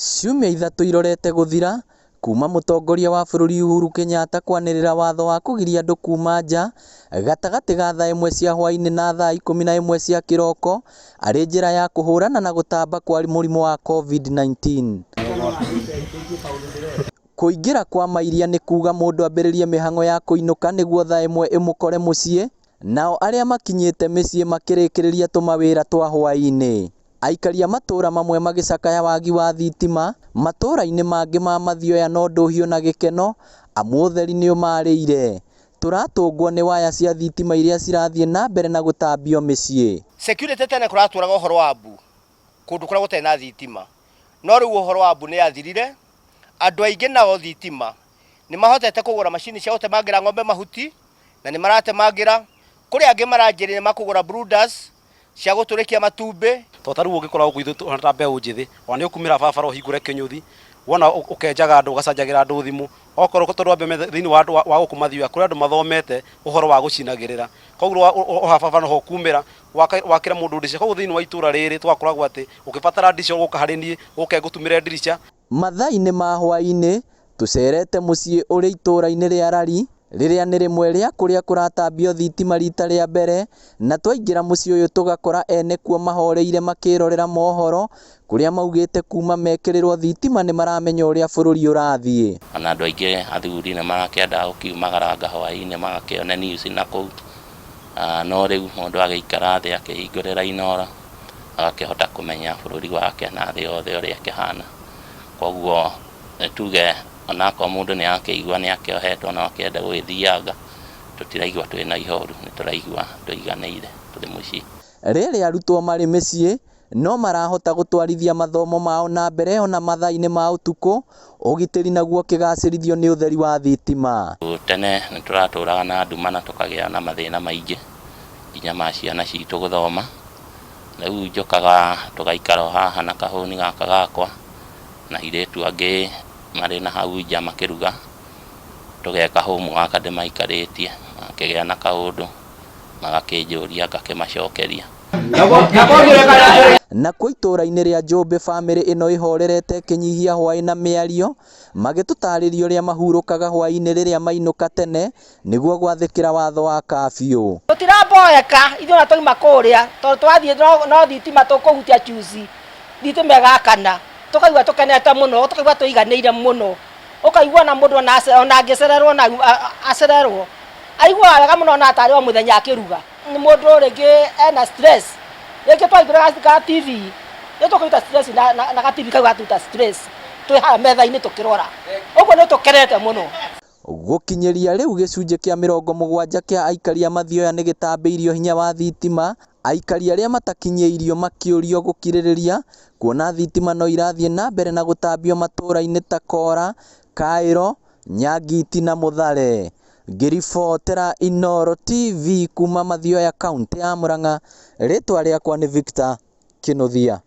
Ciumia 3 irorete gũthira kuma mũtongoria wa bũrũri Uhuru Kenyatta kwanĩrĩra watho wa kũgiria andũ kuma nja gatagatĩ ga thaa 1 cia hwaĩ-inĩ na thaa 11 cia kĩroko arĩ njĩra ya kũhũrana na gũtamba kwa mũrimũ wa COVID-19. Kũingĩra kwa mairia nĩ kuga mũndũ ambĩrĩrie mĩhang'o ya kũinũka nĩguo thaa 1 ĩmũkore mũciĩ, nao arĩa makinyĩte mĩciĩ makĩrĩkĩrĩria tũmawĩra twa hwaĩ-inĩ. Aikari a matũra mamwe magĩcakaya wagi wa thitima, matũra-inĩ mangĩ ma Mathioya no ndũhiũ na gĩkeno amu ũtheri nĩũmarĩire. Tũratũngwo nĩ waya cia thitima iria cirathiĩ na mbere na gũtambio mĩciĩ. Security tene kũratũraga ũhoro wa mbu kũndũ kũrĩa gũtarĩ na thitima, no rĩu ũhoro wa mbu nĩ yathirire. Andũ aingĩ nao thitima nĩ mahotete kũgũra macini cia gũtemangĩra ng'ombe mahuti na nĩ maratemangĩra. Kũrĩ angĩ maranjĩrĩria makũgũra brooders cia gũtũrĩkia matumbĩ. To ta rĩu ũngĩkora gũkũ ithuĩ tũhana ta mbeũ njĩthĩ, ona nĩ ũkumĩra barabara ũhingũre kĩnyũthi, wona ũkenjaga andũ ũgacanjagĩra andũ thimũ, okorwo tondũ ambe thĩinĩ wa andũ wa gũkũ Mathioya kũrĩ andũ mathomete ũhoro wa gũcinagĩrĩra, koguo o haha barabara noho ũkumĩra wakĩra mũndũ ndica, koguo thĩinĩ wa itũra rĩrĩ tũgakoragwo atĩ ũngĩbatara ndica ũgũka harĩ niĩ, ũke ngũtumĩre ndirica. Mathaa-inĩ ma hwaĩ-inĩ tũcerete mũciĩ ũrĩ itũra-inĩ rĩa Rari rĩrĩa nĩ rĩmwe rĩa kũrĩa kũratambio thitima rita rĩa mbere, na twaingĩra mũciĩ ũyũ tũgakora ene kuo mahoreire makĩrorera mohoro kũrĩa maugĩte kuma mekĩrĩrwo thitima nĩ maramenya ũrĩa bũrũri ũrathiĩ. Ona andũ aingĩ athuri nĩ marakĩenda gũkiumagaranga hwaĩ-inĩ magakĩone news na kũu, no rĩu mũndũ agĩikara thĩ akĩhingũrĩra Inooro agakĩhota kũmenya bũrũri wake na thĩ yothe ũrĩa ĩkĩhana. Koguo tuge onakorwo mũndũ nĩ akĩigua nĩ akĩohetwo no akĩende gũgĩthianga, tũtiraigua twĩna ihoru, nĩ tũraigua tũiganĩire tũrĩ mũciĩ. Rĩrĩa arutwo marĩ mĩciĩ no marahota gũtwarithia mathomo mao na mbere ona mathaa-inĩ ma ũtukũ, ũgitĩri naguo ũkĩgacĩrithio nĩ ũtheri wa thitima. Tene nĩ tũratũraga na nduma na tũkagĩa na mathĩna maingĩ nginya ma ciana citũ gũthoma. Rĩu njũkaga tũgaikara o haha na kahũni gaka gakwa na airĩtu angĩ marĩ na hau nja makĩruga, tũgeka homework ndĩmaikarĩtie, makĩgĩa na kaũndũ magakĩnjũria ngakĩmacokeria. Nakuo itũra-inĩ rĩa Njũmbĩ bamĩrĩ ĩno ĩhorerete ĩkĩnyihia hwaĩ na mĩario, magĩtũtarĩria ũrĩa mahurũkaga hwaĩ-inĩ rĩrĩa mainũka tene nĩguo gwathĩkĩra watho wa kabiũ. Tũtiramboeka ithuĩ ona twauma kũrĩa tondũ twathiĩ no thitima tũkũhutia chuzi, thitima ĩgakana, tũkaigua tũkenete mũno, tũkaigua tũiganĩire mũno, ũkaigua ona mũndũ ona angĩcererwo na acererwo aiguaga wega mũno ona tarĩ o mũthenya akĩruga. Nĩ mũndũ rĩngĩ ena stress, rĩngĩ twahingũra ka TV nĩ tũkũruta stress na ga TV kau gaturuta stress twĩ haha metha-inĩ tũkĩrora, ũguo nĩ tũkenete mũno. Gũkinyĩria rĩu gĩcunjĩ kĩa 70 kĩa aikari a Mathioya nĩ gĩtambĩirio hinya wa thitima, aikari arĩa matakinyĩirio makĩũrio gũkirĩrĩria kuona thitima no irathiĩ na mbere na gũtambio matũra-inĩ ta Kora, Kaĩro, Nyangiti na Mũthare. Ngĩribotera Inooro TV kuma Mathioya kaunti ya Murang'a, rĩtwa rĩakwa nĩ Victor Kinuthia.